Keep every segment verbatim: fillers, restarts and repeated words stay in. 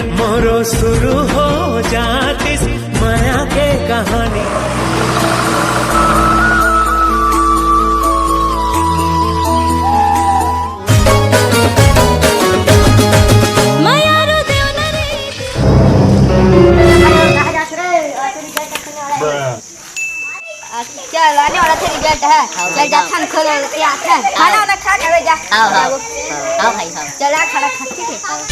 मोरो शुरू हो जातिस मया के कहानी। चल, आने वाला था रिजल्ट है। हाँ, चल, जा, जाओ। खान खोल के आते हैं। खाना वाना खा के जा। हाँ, हाँ। जाओ। हाँ, भाई, हाँ। चल, आ, खाना खा, ठीक है? हाँ। अबे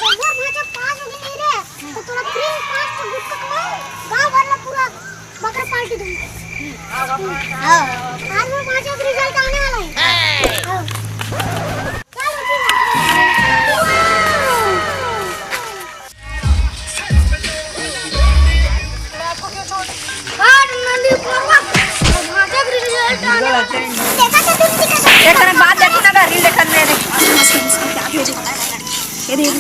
यार, भांचा पास हो गया नहीं रे। तो थोड़ा फ्री पास तो गुस्सा कमाओ। गांव भर में पूरा बकरा पार्टी दूंगा। हाँ। आज वो भांचा का रिजल्ट आने वाला है। हाँ। चल, उठी ना। एक बात देखी ना, रील देखत में रे। ये देखो।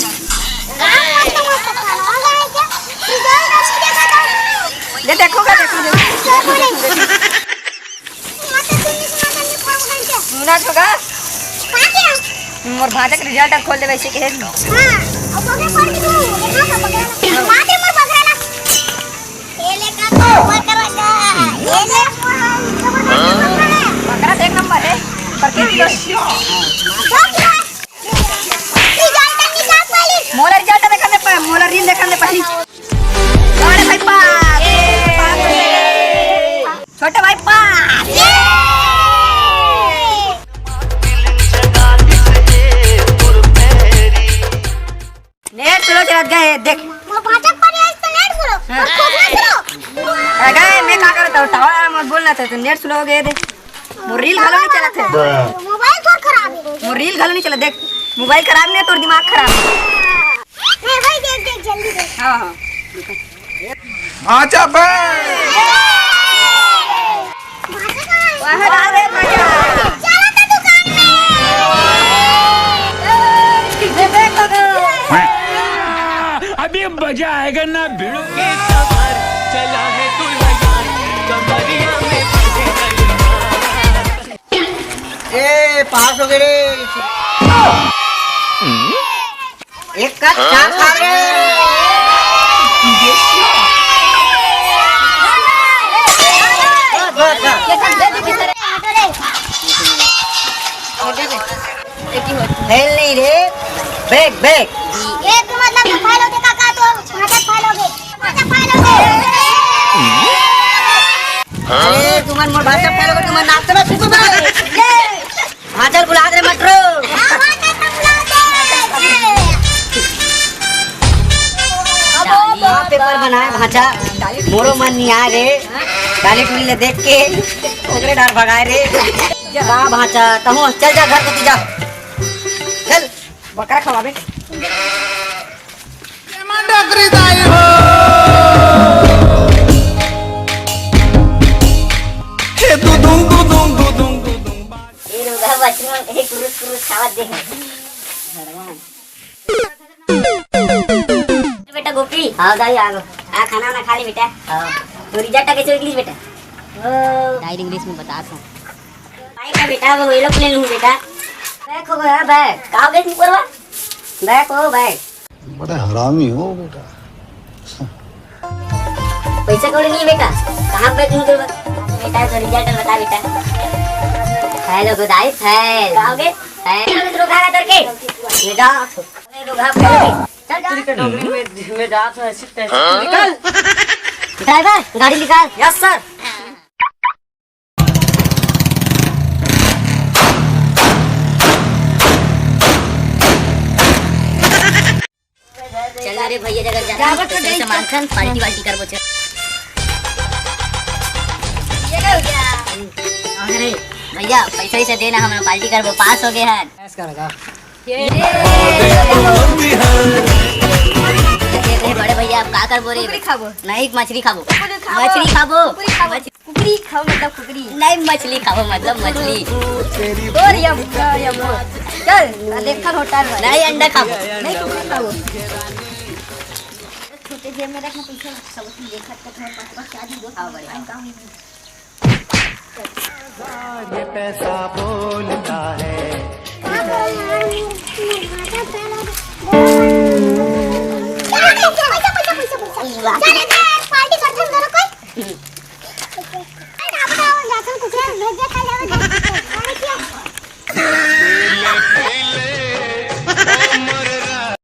ये देखो, देखो, देखो। मुना छोगा। मोर भांचा के रिजल्ट खोल देबे, ऐसे कहे। हाँ, अब बकरा पार्टी को देखा था, बकरा। माते मोर बकरा ना। ये ले का तो बकरा का। ये ले मोर बकरा है। बकरा तो एक नंबर है। पर के किलो? रिजल्ट निकाल पहले। मोला रिजल्ट देखा दे पहले, मोला रील देखा दे पहले। अरे भाई, पास। छोटे भाई, पास। नेट स्लो चलत गए, देख। मोर भांचा के पढ़े आज तो नेट स्लो। हाँ। और खोखला स्लो। अरे, मैं का करता हूँ? टावर मत बोलना था, तो नेट स्लो हो गए, देख। मोर रील घलो नहीं चलत है। मोबाइल तोर खराब है। मोर रील घलो नहीं चलत, देख। मोबाइल खराब नहीं, तोर दिमाग खराब है। नहीं भाई, देख, देख, जल्दी देख। हाँ, हाँ। भांचा बे। वाह, वाह रे भैया। चलो तो दुकान में। अभी मजा आएगा ना भिड़ो। ए, पास हो गए रे। एक का चार साल रे। बस, बस, बस। फेल नहीं रे, बैक, बैक। ये तो मतलब फेल हो गया काका, तो भांचा फेल हो गए। भांचा फेल हो गए। अरे, तुमन मोर भांचा फेल हो गए, तुमन नाचते में सुसु में। भांचा ल बुला दे रे मटरू। हाँ, पेपर बनाए भांचा, मोरो मन नहीं आए रे। डाली टुली ले देख के ओकरे डार भगाए रे। जा भांचा, तहूँ चल जा घर कोती जा। चल। बकरा खवाबे। ए रुगा बचवा, ए कुरुस कुरुस खावत दे। भगवान। बेटा गोपी। हाँ दाई, आ गो। आ, खाना वाना खा ले बेटा। हाँ। तो रिजल्ट कैसे निकली बेटा? ओ। दाई इंग्लिश में बता सो। भाई का बेटा, वो एरोप्लेन हूँ बेटा। बैक हो गया, बैक। का हो गया तुमको? बैक हो, बैक। बड़ा हरामी हो बेटा। पैसा कौड़ी नहीं है बेटा, कहाँ पे तुम तो बेटा, तो रिजल्ट बता बेटा। फेल हो गए दाई, फेल। का हो गए? फेल। तो कहाँ करके? ये जा। अरे तो कहाँ पे? चल जा। नौकरी में, में जा तो ऐसी तैसी। निकल। ड्राइवर, गाड़ी निकाल। Yes sir. चल रे भैया, जगह जा। जावत तो सही नहीं। सामान खान, पार्टी वार्टी करबो, चल। अरे भैया, पैसा वैसा देना, हम पार्टी करबो, पास हो गए हैं। ऐस करेगा। ये बड़े भैया, आप का करबो रे? कुकरी खाबो। नहीं, मछली खाबो। कुकरी खाबो। मछली खाबो। कुकरी खाबो। मछ- कुकरी खाओ मतलब कुकरी। नहीं, मछली खाओ मतलब मछली। और यम, यम। चल, देखा होटल में। नहीं, अंडा खाओ। नहीं, कुकरी खाओ। छोटे जेब में रखना पैसा, सब देखा तो थोड़ा पाँच पाँच चार दो। हाँ, बड़े। ये पैसा बोलता है। यार, मोर, मोर भांचा पैर। चल, चल, चल, चल।